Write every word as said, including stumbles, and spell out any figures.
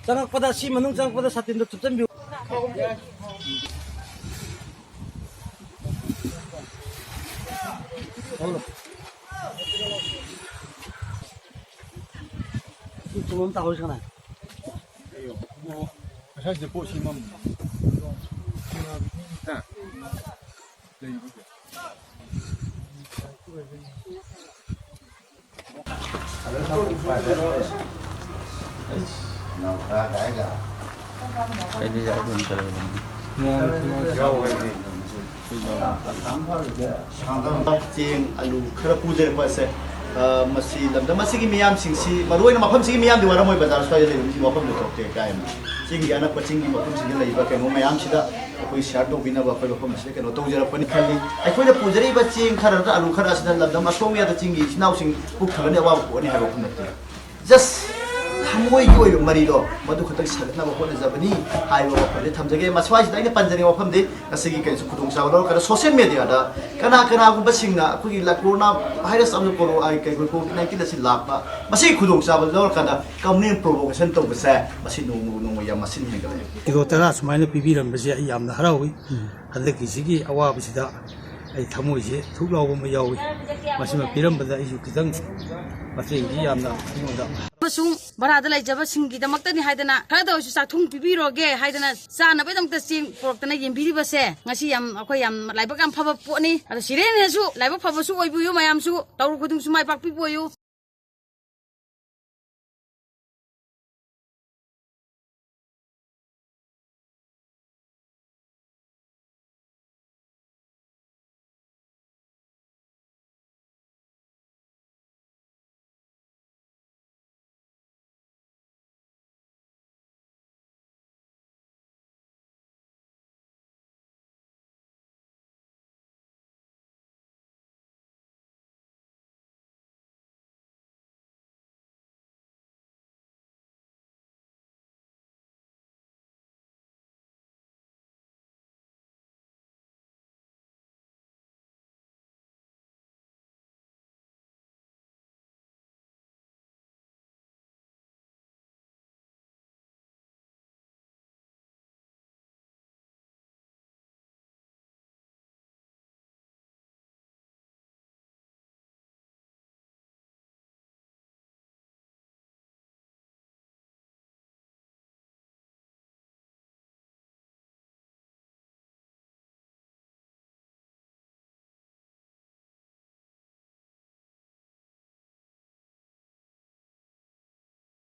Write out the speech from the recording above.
ꯆꯪꯉꯛꯄꯗ, ꯁꯤ ꯃꯅꯨꯡ ꯆꯪꯉꯛꯄꯗ ꯁꯥꯇꯤꯟꯗꯣ ꯊꯨꯞꯆꯟꯕꯤꯌꯨ꯫ ꯉꯁꯥꯏꯁꯤꯗ ꯄꯣꯠ ꯁꯦꯝꯃꯝꯕ꯫ ꯆꯦꯡ, ꯑꯂꯨ ꯈꯔ ꯄꯨꯖꯔꯛꯄ ꯑꯁꯦ, ꯑ, ꯃꯁꯤ ꯂꯝꯗꯝ ꯑꯁꯤꯒꯤ ꯃꯤꯌꯥꯝꯁꯤꯡꯁꯤ, ꯃꯔꯨꯑꯣꯏꯅ ꯃꯐꯝꯁꯤꯒꯤ ꯃꯤꯌꯥꯝꯗꯤ ꯋꯥꯔꯝꯃꯣꯏ, ꯕꯖꯥꯔ ꯁ꯭ꯋꯥꯏꯗ ꯂꯩꯕ ꯃꯤꯁꯤ ꯋꯥꯐꯝꯗ ꯊꯣꯛꯇꯦ ꯀꯥꯏꯅ꯫ ꯆꯤꯡꯒꯤ ꯑꯅꯛꯄ ꯆꯤꯡꯒꯤ ꯃꯐꯝꯁꯤꯡꯗ ꯂꯩꯕ ꯀꯩꯅꯣ ꯃꯌꯥꯝꯁꯤꯗ ꯑꯩꯈꯣꯏ ꯁꯤꯌꯥꯔ ꯇꯧꯕꯤꯅꯕ ꯑꯩꯈꯣꯏ ꯃꯐꯝ ꯑꯁꯤꯗ ꯀꯩꯅꯣ ꯇꯧꯖꯔꯛꯄꯅꯤ ꯈꯜꯂꯤ꯫ ꯑꯩꯈꯣꯏꯅ ꯄꯨꯖꯔꯛꯏꯕ ꯆꯦꯡ ꯈꯔ ꯅꯠꯇ꯭ꯔ ꯑꯂꯨ ꯈꯔ ꯑꯁꯤꯅ ꯂꯝꯗꯝ ꯑꯁꯣꯝꯒꯤ ꯑꯗ ꯆꯤꯡꯒꯤ ꯏꯆꯤꯟ ꯏꯅꯥꯎꯁꯤꯡ ꯄꯨꯛ ꯊꯜꯂꯅꯤ, ꯑꯋꯥꯕ ꯄꯣꯛꯑꯅꯤ ꯍꯥꯏꯕ ꯋꯥꯐꯝ ꯅꯠꯇꯦ꯫ ꯖꯁ ꯊꯃꯣꯏꯒꯤ ꯑꯣꯏꯕ ꯃꯔꯤꯗꯣ ꯃꯗꯨ ꯈꯛꯇꯪ ꯁꯥꯒꯠꯅꯕ ꯍꯣꯠꯅꯖꯕꯅꯤ ꯍꯥꯏꯕ ꯋꯥꯐꯝꯗꯤ ꯊꯝꯖꯒꯦ꯫ ꯃꯁ꯭ꯋꯥꯏꯁꯤꯗ ꯑꯩꯅ ꯄꯟꯖꯅꯤꯡꯕ ꯋꯥꯐꯝꯗꯤ, ꯉꯁꯤꯒꯤ ꯀꯩꯁꯨ ꯈꯨꯗꯣꯡꯆꯥꯕ ꯂꯧꯔꯀꯥꯟꯗ ꯁꯣꯁꯤꯌꯦꯜ ꯃꯦꯗꯤꯌꯥꯗ ꯀꯅꯥ ꯀꯅꯥꯒꯨꯝꯕꯁꯤꯡꯅ ꯑꯩꯈꯣꯏꯒꯤ ꯂ-, ꯀꯣꯔꯣꯅꯥ ꯚꯥꯏꯔꯁ ꯑꯃꯁꯨꯡ ꯀꯣꯔꯣ-, ꯑ, ꯀꯩ-, ꯀꯣꯚꯤꯗ ꯅꯥꯏꯟꯇꯤꯟ ꯑꯁꯤ ꯂꯥꯛꯄ, ꯃꯁꯤꯒꯤ ꯈꯨꯗꯣꯡꯆꯥꯕ ꯂꯧꯔꯀꯥꯟꯗ ꯀꯝꯃꯨꯅꯦꯜ ꯄ꯭ꯔꯣꯚꯣꯀꯦꯁꯟ ꯇꯧꯕꯁꯦ, ꯃꯁꯤ ꯅꯣꯡꯃ ꯅꯣꯡꯃ ꯌꯥꯝ ꯃꯁꯤꯡ ꯍꯦꯟꯒꯠꯂꯛꯑꯦ꯫ ꯀꯤꯂꯣ ꯇꯔꯥ ꯁꯨꯃꯥꯏꯅ ꯄꯤꯕꯤꯔꯝꯕꯁꯦ ꯑꯩ ꯌꯥꯝꯅ ꯍꯔꯥꯎꯏ꯫ ꯎꯝ꯫ ꯍꯟꯗꯛꯀꯤꯁꯤꯒꯤ ꯑꯋꯥꯕꯁꯤꯗ ꯑꯩ ꯊꯃꯣꯏꯁꯦ ꯊꯨꯛ ꯂꯥꯎꯕ ꯑꯃ ꯌꯥꯎꯏ꯫ ꯃꯁꯤꯃ ꯄꯤꯔꯝꯕꯗ ꯑꯩꯁꯨ ꯈꯤꯇꯪ ꯃꯇꯦꯡꯗꯤ ꯌꯥꯝꯅ ꯑꯩꯉꯣꯟꯗ ꯑꯃꯁꯨꯡ ꯚꯔꯥꯗ ꯂꯩꯖꯕꯁꯤꯡꯒꯤꯗꯃꯛꯇꯅꯤ ꯍꯥꯏꯗꯅ ꯈꯔꯗ ꯑꯣꯏꯔꯁꯨ ꯆꯥꯛꯊꯨꯡ ꯄꯤꯕꯤꯔꯣꯒꯦ ꯍꯥꯏꯗꯅ ꯆꯥꯅꯕꯒꯤꯗꯃꯛꯇ ꯆꯦꯡ ꯄꯨꯔꯛꯇꯅ ꯌꯦꯟꯕꯤꯔꯤꯕꯁꯦ ꯉꯁꯤ ꯌꯥꯝ, ꯑꯩꯈꯣꯏ ꯌꯥꯝ ꯂꯥꯏꯕꯛ ꯌꯥꯝ ꯐꯕ ꯄꯣꯠꯅꯤ꯫ ꯑꯗꯣ ꯁꯤꯔꯦꯟꯅꯁꯨ ꯂꯥꯏꯕꯛ ꯐꯕꯁꯨ ꯑꯣꯏꯕꯤꯌꯨ, ꯃꯌꯥꯝꯁꯨ ꯇꯧꯔꯨ ꯈꯨꯗꯤꯡꯁꯨ ꯃꯥꯏ ꯄꯥꯛꯄꯤꯕ ꯑꯣꯏꯌꯨ꯫